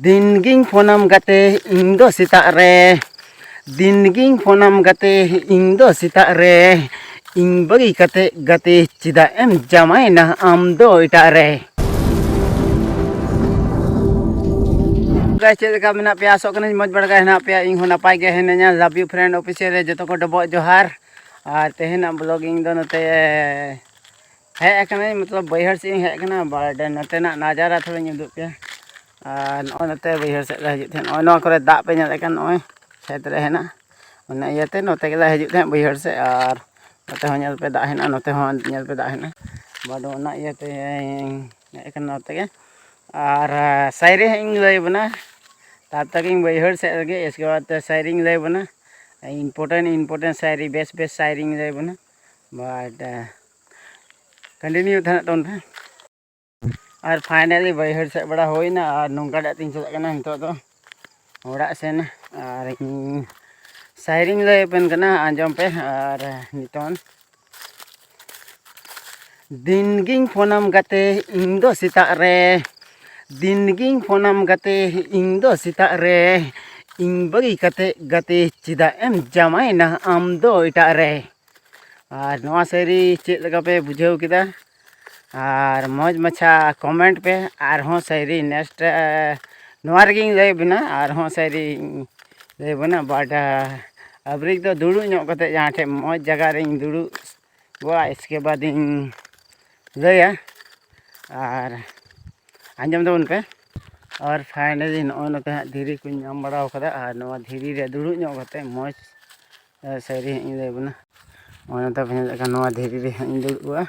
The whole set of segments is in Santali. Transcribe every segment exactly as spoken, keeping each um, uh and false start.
ᱫᱤᱱ ᱜᱤᱧ ᱯᱷᱳᱱᱟᱢ ᱜᱟᱛᱮ, ᱤᱧ ᱫᱚ ᱥᱮᱛᱟᱜ ᱨᱮ᱾ ᱫᱤᱱ ᱜᱤᱧ ᱯᱷᱳᱱᱟᱢ ᱜᱟᱛᱮ, ᱤᱧ ᱫᱚ ᱥᱮᱛᱟᱜ ᱨᱮ᱾ ᱤᱧ ᱵᱟᱹᱜᱤ ᱠᱟᱛᱮ ᱜᱟᱛᱮ, ᱪᱮᱫᱟᱜ ᱮᱢ ᱡᱟᱶᱟᱭᱮᱱᱟ ᱟᱢ ᱫᱚ ᱮᱴᱟᱜ ᱨᱮ? ᱜᱟᱭ, ᱪᱮᱫ ᱞᱮᱠᱟ ᱢᱮᱱᱟᱜ ᱯᱮᱭᱟ? ᱟᱥᱚᱜ ᱠᱟᱹᱱᱟᱹᱧ ᱢᱚᱡᱽ ᱵᱟᱲᱟ ᱜᱮ ᱦᱮᱱᱟᱜ ᱯᱮᱭᱟ᱾ ᱤᱧ ᱦᱚᱸ ᱱᱟᱯᱟᱭ ᱜᱮ ᱦᱤᱱᱟᱹᱧᱟ᱾ Love you friend official ᱨᱮ ᱡᱚᱛᱚ ᱠᱚ ᱰᱚᱵᱚᱜ ᱡᱚᱦᱟᱨ᱾ ᱟᱨ ᱛᱮᱦᱮᱧᱟᱜ vlogging ᱫᱚ ᱱᱚᱛᱮ ᱦᱮᱡ ᱟᱠᱟᱱᱟᱹᱧ, ᱢᱚᱛᱞᱚᱵ ᱵᱟᱹᱭᱦᱟᱹᱲ ᱥᱮᱫ ᱤᱧ ᱦᱮᱡ ᱟᱠᱟᱱᱟ᱾ But ᱱᱚᱛᱮᱱᱟᱜ ᱱᱟᱡᱟᱨᱟ ᱛᱷᱚᱲᱟᱧ ᱩᱫᱩᱜ ᱯᱮᱭᱟ᱾ ᱟᱨ ᱱᱚᱜᱼᱚᱭ ᱱᱚᱛᱮ ᱵᱟᱹᱭᱦᱟᱹᱲ ᱥᱮᱫ ᱞᱮ ᱦᱤᱡᱩᱜ ᱛᱟᱦᱮᱸᱫ, ᱱᱚᱜᱼᱚᱭ ᱱᱚᱣᱟ ᱠᱚᱨᱮ ᱫᱟᱜ ᱯᱮ ᱧᱮᱞᱮᱫ ᱠᱟᱱ, ᱱᱚᱜᱼᱚᱭ ᱠᱷᱮᱛ ᱨᱮ ᱦᱮᱱᱟᱜᱼᱟ᱾ ᱚᱱᱟ ᱤᱭᱟᱹᱛᱮ ᱱᱚᱛᱮ ᱜᱮᱞᱮ ᱦᱤᱡᱩᱜ ᱛᱟᱦᱮᱸᱫ ᱵᱟᱹᱭᱦᱟᱹᱲ ᱥᱮᱫ᱾ ᱟᱨ ᱱᱚᱛᱮ ᱦᱚᱸ ᱧᱮᱞ ᱯᱮ ᱫᱟᱜ ᱦᱮᱱᱟᱜᱼᱟ, ᱱᱚᱛᱮ ᱦᱚᱸ ᱧᱮᱞ ᱯᱮ ᱫᱟᱜ ᱦᱮᱱᱟᱜᱼᱟ᱾ But ᱚᱱᱟ ᱤᱭᱟᱹᱛᱮ ᱦᱮᱡ ᱟᱠᱟᱱᱟ ᱱᱚᱛᱮ ᱜᱮ᱾ ᱟᱨ ᱥᱟᱭᱨᱤ ᱦᱟᱸᱜ ᱤᱧ ᱞᱟᱹᱭ ᱟᱵᱚᱱᱟ, ᱛᱟᱵ ᱛᱟᱠ ᱤᱧ ᱵᱟᱹᱭᱦᱟᱹᱲ ᱥᱮᱫ ᱨᱮᱜᱮ, ᱤᱥᱠᱮ ᱵᱟᱫ ᱛᱮ ᱥᱟᱭᱨᱤᱧ ᱞᱟᱹᱭ ᱟᱵᱚᱱᱟ᱾ Important important ᱥᱟᱭᱨᱤ, ᱵᱮᱥ ᱵᱮᱥ ᱥᱟᱭᱨᱤᱧ ᱞᱟᱹᱭ ᱟᱵᱚᱱᱟ᱾ But continue ᱛᱟᱦᱮᱱ ᱛᱟᱵᱚᱱ ᱯᱮ᱾ ᱟᱨ finally ᱵᱟᱹᱭᱦᱟᱹᱲ ᱥᱮᱫ ᱵᱟᱲᱟ ᱦᱩᱭᱱᱟ᱾ ᱟᱨ ᱱᱚᱝᱠᱟ ᱰᱟᱜ ᱛᱤᱧ ᱪᱟᱞᱟᱜ ᱠᱟᱱᱟ ᱱᱤᱛᱚᱜ ᱫᱚ ᱚᱲᱟᱜ ᱥᱮᱱ᱾ ᱟᱨ ᱤᱧ ᱥᱟᱭᱨᱤᱧ ᱞᱟᱹᱭ ᱟᱯᱮᱱ ᱠᱟᱱᱟ, ᱟᱸᱡᱚᱢ ᱯᱮ᱾ ᱟᱨ ᱱᱤᱛᱚᱝ ᱫᱤᱱ ᱜᱤᱧ ᱯᱷᱳᱱᱟᱢ ᱜᱟᱛᱮ, ᱤᱧ ᱫᱚ ᱥᱮᱛᱟᱜ ᱨᱮ᱾ ᱫᱤᱱ ᱜᱤᱧ ᱯᱷᱳᱱᱟᱢ ᱜᱟᱛᱮ, ᱤᱧ ᱫᱚ ᱥᱮᱛᱟᱜ ᱨᱮ᱾ ᱤᱧ ᱵᱟᱹᱜᱤ ᱠᱟᱛᱮ ᱜᱟᱛᱮ, ᱪᱮᱫᱟᱜ ᱮᱢ ᱡᱟᱶᱟᱭᱮᱱᱟ ᱟᱢ ᱫᱚ ᱮᱴᱟᱜ ᱨᱮ? ᱟᱨ ᱱᱚᱣᱟ ᱥᱟᱭᱨᱤ ᱪᱮᱫ ᱞᱮᱠᱟ ᱯᱮ ᱵᱩᱡᱷᱟᱹᱣ ᱠᱮᱫᱟ? ᱟᱨ ᱢᱚᱡᱽ ᱢᱟᱪᱷᱟ comment ᱯᱮ᱾ ᱟᱨᱦᱚᱸ ᱥᱟᱭᱨᱤ next ᱱᱚᱣᱟ ᱨᱮᱜᱮᱧ ᱞᱟᱹᱭ ᱟᱵᱤᱱᱟ, ᱟᱨᱦᱚᱸ ᱥᱟᱭᱨᱤ ᱞᱟᱹᱭ ᱟᱵᱚᱱᱟ᱾ But ᱟᱵᱨᱤᱠ ᱫᱚ ᱫᱩᱲᱩᱵ ᱧᱚᱜ ᱠᱟᱛᱮ ᱡᱟᱦᱟᱸ ᱴᱷᱮᱱ ᱢᱚᱡᱽ ᱡᱟᱭᱜᱟ ᱨᱮᱧ ᱫᱩᱲᱩᱵ ᱜᱚᱜᱼᱟ, ᱤᱥᱠᱮ ᱵᱟᱫ ᱤᱧ ᱞᱟᱹᱭᱟ᱾ ᱟᱨ ᱟᱸᱡᱚᱢ ᱛᱟᱵᱚᱱ ᱯᱮ᱾ ᱟᱨ finally ᱱᱚᱜᱼᱚᱭ ᱱᱚᱛᱮ ᱦᱟᱸᱜ ᱫᱷᱤᱨᱤ ᱠᱚᱧ ᱧᱟᱢ ᱵᱟᱲᱟ ᱟᱠᱟᱫᱟ᱾ ᱟᱨ ᱱᱚᱣᱟ ᱫᱷᱤᱨᱤ ᱨᱮ ᱫᱩᱲᱩᱵ ᱧᱚᱜ ᱠᱟᱛᱮ ᱢᱚᱡᱽ ᱥᱟᱭᱨᱤ ᱦᱟᱸᱜ ᱤᱧ ᱞᱟᱹᱭ ᱟᱵᱚᱱᱟ᱾ ᱱᱚᱜᱼᱚᱭ ᱱᱚᱛᱮ ᱯᱮ ᱧᱮᱞᱮᱫ ᱠᱟᱱ, ᱱᱚᱣᱟ ᱫᱷᱤᱨᱤ ᱨᱮ ᱦᱟᱸᱜ ᱤᱧ ᱫᱩᱲᱩᱵ ᱠᱚᱜᱼᱟ᱾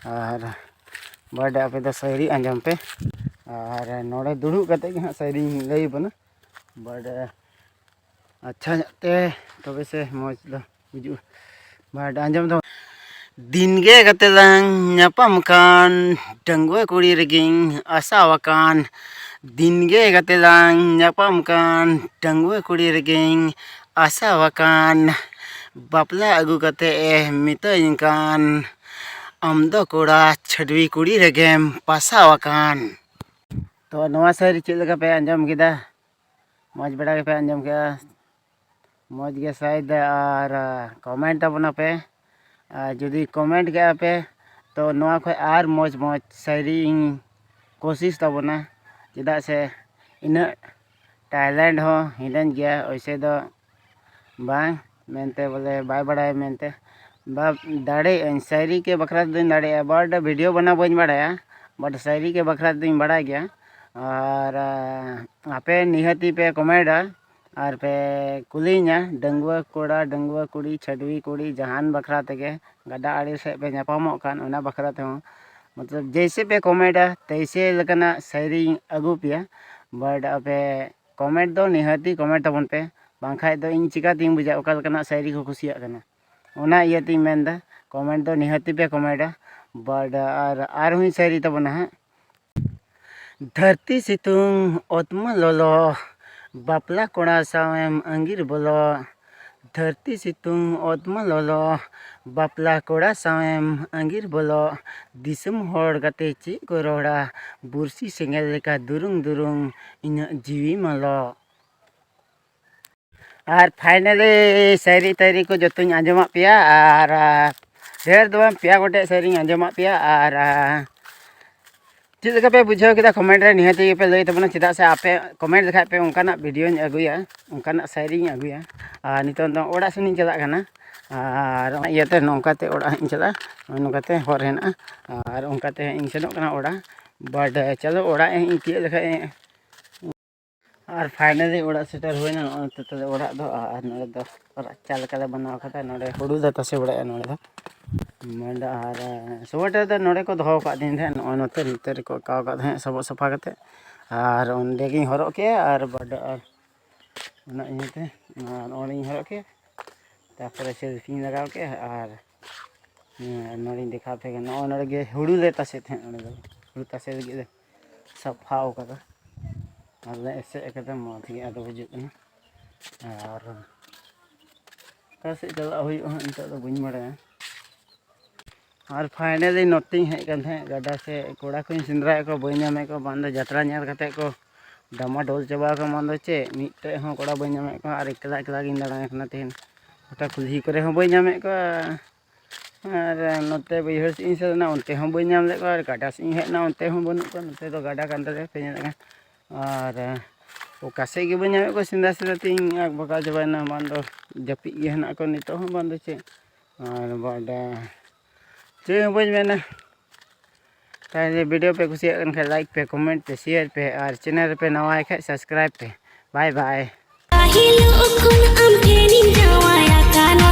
ᱟᱨ ᱵᱟᱰᱮ ᱟᱯᱮ ᱫᱚ ᱥᱟᱭᱨᱤ ᱟᱸᱡᱚᱢ ᱯᱮ᱾ ᱟᱨ ᱱᱚᱰᱮ ᱫᱩᱲᱩᱵ ᱠᱟᱛᱮ ᱜᱮ ᱦᱟᱸᱜ ᱥᱟᱭᱨᱤᱧ ᱞᱟᱹᱭ ᱟᱵᱚᱱᱟ᱾ But ᱟᱪᱪᱷᱟ ᱧᱚᱜ ᱛᱮ ᱛᱚᱵᱮ ᱥᱮ ᱢᱚᱡᱽ ᱫᱚ ᱵᱩᱡᱩᱜᱼᱟ᱾ But ᱟᱸᱡᱚᱢ ᱫᱚ᱾ ᱫᱤᱱ ᱜᱮ ᱜᱟᱛᱮ ᱞᱟᱝ ᱧᱟᱯᱟᱢ ᱠᱟᱱ, ᱰᱟᱺᱜᱩᱣᱟᱹ ᱠᱩᱲᱤ ᱨᱮᱜᱮᱧ ᱟᱥᱟᱣ ᱟᱠᱟᱱ᱾ ᱫᱤᱱ ᱜᱮ ᱜᱟᱛᱮ ᱞᱟᱝ ᱧᱟᱯᱟᱢ ᱠᱟᱱ, ᱰᱟᱺᱜᱩᱣᱟᱹ ᱠᱩᱲᱤ ᱨᱮᱜᱮᱧ ᱟᱥᱟᱣ ᱟᱠᱟᱱ᱾ ᱵᱟᱯᱞᱟ ᱟᱹᱜᱩ ᱠᱟᱛᱮ ᱮ ᱢᱤᱛᱟᱹᱧ ᱠᱟᱱ, ᱟᱢ ᱫᱚ ᱠᱚᱲᱟ ᱪᱷᱟᱹᱰᱣᱤ ᱠᱩᱲᱤ ᱨᱮᱜᱮᱢ ᱯᱟᱥᱟᱣ ᱟᱠᱟᱱ᱾ ᱛᱚ ᱱᱚᱣᱟ ᱥᱟᱭᱨᱤ ᱪᱮᱫ ᱞᱮᱠᱟ ᱯᱮ ᱟᱸᱡᱚᱢ ᱠᱮᱫᱟ? ᱢᱚᱡᱽ ᱵᱟᱲᱟ ᱜᱮᱯᱮ ᱟᱸᱡᱚᱢ ᱠᱮᱫᱟ? ᱢᱚᱡᱽ ᱜᱮ ᱥᱟᱭᱫᱟ ᱟᱨ ᱠᱚᱢᱮᱱᱴ ᱛᱟᱵᱚᱱᱟ ᱯᱮ᱾ ᱟᱨ ᱡᱩᱫᱤ ᱠᱚᱢᱮᱱᱴ ᱠᱮᱜᱼᱟ ᱯᱮ, ᱛᱚ ᱱᱚᱣᱟ ᱠᱷᱚᱡ ᱟᱨ ᱢᱚᱡᱽ ᱢᱚᱡᱽ ᱥᱟᱭᱨᱤ ᱤᱧ ᱠᱳᱥᱤᱥ ᱛᱟᱵᱚᱱᱟ᱾ ᱪᱮᱫᱟᱜ ᱥᱮ ᱤᱱᱟᱹᱜ ᱴᱮᱞᱮᱱᱴ ᱦᱚᱸ ᱦᱤᱱᱟᱹᱧ ᱜᱮᱭᱟ, ᱳᱭᱥᱮ ᱫᱚ ᱵᱟᱝ ᱢᱮᱱᱛᱮ ᱵᱚᱞᱮ ᱵᱟᱭ ᱵᱟᱲᱟᱭᱟ ᱢᱮᱱᱛᱮ᱾ ᱵᱟ, ᱫᱟᱲᱮᱭᱟᱜ ᱟᱹᱧ, ᱥᱟᱭᱨᱤ ᱠᱮ ᱵᱟᱠᱷᱨᱟ ᱛᱮᱫᱚᱧ ᱫᱟᱲᱮᱭᱟᱜᱼᱟ, but ᱵᱷᱤᱰᱤᱭᱳ ᱵᱮᱱᱟᱣ ᱵᱟᱹᱧ ᱵᱟᱲᱟᱭᱟ᱾ But ᱥᱟᱭᱨᱤ ᱠᱮ ᱵᱟᱠᱷᱨᱟ ᱛᱮᱫᱚᱧ ᱵᱟᱲᱟᱭ ᱜᱮᱭᱟ᱾ ᱟᱨ ᱟᱯᱮ ᱱᱤᱦᱟᱹᱛᱤ ᱯᱮ ᱠᱚᱢᱮᱱᱴᱟ ᱟᱨ ᱯᱮ ᱠᱩᱞᱤᱧᱟ, ᱰᱟᱺᱜᱩᱣᱟᱹ ᱠᱚᱲᱟ, ᱰᱟᱺᱜᱩᱣᱟᱹ ᱠᱩᱲᱤ, ᱪᱷᱟᱹᱰᱣᱤ ᱠᱩᱲᱤ, ᱡᱟᱦᱟᱱ ᱵᱟᱠᱷᱨᱟ ᱛᱮᱜᱮ, ᱜᱟᱰᱟ ᱟᱲᱮ ᱥᱮᱫ ᱯᱮ ᱧᱟᱯᱟᱢᱚᱜ ᱠᱷᱟᱱ, ᱚᱱᱟ ᱵᱟᱠᱷᱨᱟ ᱛᱮᱦᱚᱸ, ᱢᱚᱛᱞᱚᱵ ᱡᱮᱭᱥᱮ ᱯᱮ ᱠᱚᱢᱮᱱᱴᱟ ᱛᱮᱭᱥᱮ ᱞᱮᱠᱟᱱᱟᱜ ᱥᱟᱭᱨᱤᱧ ᱟᱹᱜᱩ ᱯᱮᱭᱟ᱾ But ᱟᱯᱮ ᱠᱚᱢᱮᱱᱴ ᱫᱚ ᱱᱤᱦᱟᱹᱛᱤ ᱠᱚᱢᱮᱱᱴ ᱛᱟᱵᱚᱱ ᱯᱮ, ᱵᱟᱝᱠᱷᱟᱡ ᱫᱚ ᱤᱧ ᱪᱤᱠᱟᱹᱛᱤᱧ ᱵᱩᱡᱟ ᱚᱠᱟ ᱞᱮᱠᱟᱱᱟᱜ ᱥᱟᱭᱨᱤ ᱠᱚ ᱠᱩᱥᱤᱭᱟᱜ ᱠᱟᱱᱟ? ᱚᱱᱟ ᱤᱭᱟᱹᱛᱤᱧ ᱢᱮᱱᱫᱟ, ᱠᱚᱢᱮᱱᱴ ᱫᱚ ᱱᱤᱦᱟᱹᱛᱤ ᱯᱮ ᱠᱚᱢᱮᱱᱴᱟ᱾ But ᱟᱨ ᱟᱨᱦᱚᱸᱧ ᱥᱟᱭᱨᱤ ᱛᱟᱵᱚᱱᱟ ᱦᱟᱸᱜ᱾ ᱫᱷᱟᱹᱨᱛᱤ ᱥᱤᱛᱩᱝ ᱚᱛᱢᱟ ᱞᱚᱞᱚ, ᱵᱟᱯᱞᱟ ᱠᱚᱲᱟ ᱥᱟᱶᱮᱢ ᱟᱺᱜᱤᱨ ᱵᱚᱞᱚ᱾ ᱫᱷᱟᱹᱨᱛᱤ ᱥᱤᱛᱩᱝ ᱚᱛᱢᱟ ᱞᱚᱞᱚ, ᱵᱟᱯᱞᱟ ᱠᱚᱲᱟ ᱥᱟᱶᱮᱢ ᱟᱺᱜᱤᱨ ᱵᱚᱞᱚ᱾ ᱫᱤᱥᱚᱢ ᱦᱚᱲ ᱜᱟᱛᱮ ᱪᱮᱫ ᱠᱚ ᱨᱚᱲᱟ, ᱵᱩᱨᱥᱤ ᱥᱮᱸᱜᱮᱞ ᱞᱮᱠᱟ ᱫᱩᱨᱩᱝ ᱫᱩᱨᱩᱝ ᱤᱧᱟᱹᱜ ᱡᱤᱣᱤ ᱢᱟ ᱞᱚ᱾ ᱟᱨ finally ᱥᱟᱭᱨᱤ ᱛᱟᱭᱨᱤ ᱠᱚ ᱡᱚᱛᱚᱧ ᱟᱸᱡᱚᱢᱟᱫ ᱯᱮᱭᱟ, ᱟᱨ ᱰᱷᱮᱨ ᱫᱚ ᱵᱟᱝ, ᱯᱮᱭᱟ ᱜᱚᱴᱮᱡ ᱥᱟᱭᱨᱤᱧ ᱟᱸᱡᱚᱢᱟᱫ ᱯᱮᱭᱟ᱾ ᱟᱨ ᱪᱮᱫ ᱞᱮᱠᱟ ᱯᱮ ᱵᱩᱡᱷᱟᱹᱣ ᱠᱮᱫᱟ? ᱠᱚᱢᱮᱱᱴ ᱨᱮ ᱱᱤᱦᱟᱹᱛ ᱜᱮᱯᱮ ᱞᱟᱹᱭ ᱛᱟᱵᱚᱱᱟ, ᱪᱮᱫᱟᱜ ᱥᱮ ᱟᱯᱮ ᱠᱚᱢᱮᱱᱴ ᱞᱮᱠᱷᱟᱡ ᱯᱮ ᱚᱱᱠᱟᱱᱟᱜ ᱵᱷᱤᱰᱤᱭᱳᱧ ᱟᱹᱜᱩᱭᱟ, ᱚᱱᱠᱟᱱᱟᱜ ᱥᱟᱭᱨᱤᱧ ᱟᱹᱜᱩᱭᱟ᱾ ᱟᱨ ᱱᱤᱛᱚᱜ ᱫᱚ ᱚᱲᱟᱜ ᱥᱮᱱᱤᱧ ᱪᱟᱞᱟᱜ ᱠᱟᱱᱟ, ᱟᱨ ᱚᱱᱟ ᱤᱭᱟᱹᱛᱮ ᱱᱚᱝᱠᱟᱛᱮ ᱚᱲᱟᱜ ᱦᱟᱸᱜ ᱤᱧ ᱪᱟᱞᱟᱜᱼᱟ, ᱱᱚᱜᱼᱚᱭ ᱱᱚᱝᱠᱟᱛᱮ ᱦᱚᱨ ᱦᱮᱱᱟᱜᱼᱟ᱾ ᱟᱨ ᱚᱱᱠᱟᱛᱮ ᱦᱟᱸᱜ ᱤᱧ ᱥᱮᱱᱚᱜ ᱠᱟᱱᱟ ᱚᱲᱟᱜ᱾ But ᱪᱚᱞᱚ, ᱚᱲᱟᱜ ᱤᱧ ᱛᱤᱭᱳᱜ ᱞᱮᱠᱷᱟᱡ ᱟᱨ finally ᱚᱲᱟᱜ ᱥᱮᱴᱮᱨ ᱦᱩᱭᱱᱟ᱾ ᱱᱚᱜᱼᱚᱭ ᱱᱚᱛᱮ ᱛᱟᱞᱮ ᱚᱲᱟᱜ ᱫᱚ, ᱟᱨ ᱱᱚᱰᱮ ᱫᱚ ᱨᱟᱪᱟ ᱞᱮᱠᱟᱞᱮ ᱵᱮᱱᱟᱣ ᱠᱟᱫᱟ᱾ ᱱᱚᱰᱮ ᱦᱩᱲᱩ ᱞᱮ ᱛᱟᱥᱮ ᱵᱟᱲᱟᱭᱟ ᱱᱚᱰᱮ ᱫᱚ᱾ ᱱᱚᱰᱮ ᱟᱨ ᱥᱚᱸᱜᱮ ᱫᱚ ᱱᱚᱰᱮ ᱠᱚ ᱫᱚᱦᱚ ᱟᱠᱟᱫ ᱛᱤᱧ ᱛᱟᱦᱮᱸᱫ, ᱱᱚᱜᱼᱚᱭ ᱱᱚᱛᱮ, ᱱᱚᱛᱮ ᱨᱮᱠᱚ ᱟᱠᱟᱣ ᱟᱠᱟᱫ ᱛᱟᱦᱮᱸᱫ ᱥᱚᱵᱚᱜ ᱥᱟᱯᱷᱟ ᱠᱟᱛᱮᱫ᱾ ᱟᱨ ᱚᱸᱰᱮ ᱜᱤᱧ ᱦᱚᱨᱚᱜ ᱠᱮᱜᱼᱟ ᱟᱨ ᱵᱟᱰ-, ᱟᱨ ᱚᱱᱟ ᱤᱭᱟᱹᱛᱮ ᱱᱚᱜᱼᱚᱭ ᱱᱚᱰᱮᱧ ᱦᱚᱨᱚᱜ ᱠᱮᱜᱼᱟ᱾ ᱛᱟᱨᱯᱚᱨᱮ selfieᱧ ᱞᱟᱜᱟᱣ ᱠᱮᱜᱼᱟ ᱟᱨ ᱦᱮᱸ, ᱱᱚᱰᱮᱧ ᱫᱮᱠᱷᱟᱣ ᱟᱯᱮ ᱠᱟᱱᱟ᱾ ᱱᱚᱜᱼᱚᱭ ᱱᱚᱰᱮ ᱜᱮ ᱦᱩᱲᱩ ᱞᱮ ᱛᱟᱥᱮ ᱛᱟᱦᱮᱸᱫ, ᱱᱚᱰᱮ ᱫᱚ ᱦᱩᱲᱩ ᱛᱟᱥᱮ ᱞᱟᱹᱜᱤᱫ ᱞᱮ ᱥᱟᱯᱷᱟᱣ ᱠᱟᱫᱟ᱾ ᱟᱨ ᱞᱮ ᱮᱥᱮᱫ ᱠᱟᱫᱟ, ᱢᱚᱡᱽ ᱜᱮ ᱟᱫᱚ ᱵᱩᱡᱩᱜ ᱠᱟᱱᱟ᱾ ᱟᱨ ᱚᱠᱟ ᱥᱮᱫ ᱪᱟᱞᱟᱜ ᱦᱩᱭᱩᱜᱼᱟ ᱦᱟᱸᱜ, ᱱᱤᱛᱚᱜ ᱫᱚ ᱵᱟᱹᱧ ᱵᱟᱲᱟᱭᱟ᱾ ᱟᱨ finally ᱱᱚᱛᱮᱧ ᱦᱮᱡ ᱟᱠᱟᱱ ᱛᱟᱦᱮᱸᱫ ᱜᱟᱰᱟ ᱥᱮᱫ᱾ ᱠᱚᱲᱟ ᱠᱚᱧ ᱥᱮᱸᱫᱽᱨᱟᱭᱮᱫ ᱠᱚᱣᱟ, ᱵᱟᱹᱧ ᱧᱟᱢᱮᱫ ᱠᱚᱣᱟ᱾ ᱵᱟᱝ ᱫᱚ ᱡᱟᱛᱨᱟ ᱧᱮᱞ ᱠᱟᱛᱮᱫ ᱠᱚ ᱰᱟᱢᱟᱰᱳᱞ ᱪᱟᱵᱟ ᱟᱠᱟᱱ, ᱵᱟᱝ ᱫᱚ ᱪᱮᱫ, ᱢᱤᱫᱴᱮᱡ ᱦᱚᱸ ᱠᱚᱲᱟ ᱵᱟᱹᱧ ᱧᱟᱢᱮᱫ ᱠᱚᱣᱟ᱾ ᱟᱨ ᱮᱠᱞᱟ ᱮᱠᱞᱟ ᱜᱤᱧ ᱫᱟᱬᱟᱱ ᱠᱟᱱᱟ ᱛᱮᱦᱮᱧ᱾ ᱜᱚᱴᱟ ᱠᱩᱞᱦᱤ ᱠᱚᱨᱮ ᱦᱚᱸ ᱵᱟᱹᱧ ᱧᱟᱢᱮᱫ ᱠᱚᱣᱟ᱾ ᱟᱨ ᱱᱚᱛᱮ ᱵᱟᱹᱭᱦᱟᱹᱲ ᱥᱮᱫ ᱤᱧ ᱥᱮᱱ ᱮᱱᱟ, ᱚᱱᱛᱮ ᱦᱚᱸ ᱵᱟᱹᱧ ᱧᱟᱢ ᱞᱮᱫ ᱠᱚᱣᱟ᱾ ᱟᱨ ᱜᱟᱰᱟ ᱥᱮᱫ ᱤᱧ ᱦᱮᱡ ᱮᱱᱟ, ᱚᱱᱛᱮ ᱦᱚᱸ ᱵᱟᱹᱱᱩᱜ ᱠᱚᱣᱟ᱾ ᱱᱚᱛᱮ ᱫᱚ ᱜᱟᱰᱟ ᱠᱟᱱ ᱛᱟᱞᱮᱭᱟ, ᱯᱮ ᱧᱮᱞᱮᱫ ᱠᱟᱱ᱾ ᱟᱨ ᱚᱠᱟ ᱥᱮᱫ ᱜᱮ ᱵᱟᱹᱧ ᱧᱟᱢᱮᱫ ᱠᱚᱣᱟ, ᱥᱮᱸᱫᱽᱨᱟ ᱥᱮᱸᱫᱽᱨᱟ ᱛᱮᱧ ᱟᱠᱵᱟᱠᱟᱣ ᱪᱟᱵᱟᱭᱮᱱᱟ᱾ ᱵᱟᱝ ᱫᱚ ᱡᱟᱹᱯᱤᱫ ᱜᱮ ᱦᱮᱱᱟᱜ ᱠᱚᱣᱟ ᱱᱤᱛᱚᱜ ᱦᱚᱸ, ᱵᱟᱝ ᱫᱚ ᱪᱮᱫ᱾ ᱟᱨ ᱵᱟᱰᱟ ᱪᱮᱫ ᱦᱚᱸ ᱵᱟᱹᱧ ᱢᱮᱱᱟ᱾ ᱛᱟᱦᱞᱮ video ᱯᱮ ᱠᱩᱥᱤᱭᱟᱜ ᱠᱟᱱ ᱠᱷᱟᱱ like ᱯᱮ, comment ᱯᱮ, share ᱯᱮ, ᱟᱨ channel ᱨᱮᱯᱮ ᱱᱟᱣᱟ ᱠᱷᱟᱱ subscribe ᱯᱮ᱾ Bye bye᱾ ᱯᱟᱹᱦᱤᱞ ᱠᱷᱚᱱ ᱟᱢ ᱴᱷᱮᱱᱤᱧ ᱡᱟᱶᱟᱭ ᱟᱠᱟᱱᱟ᱾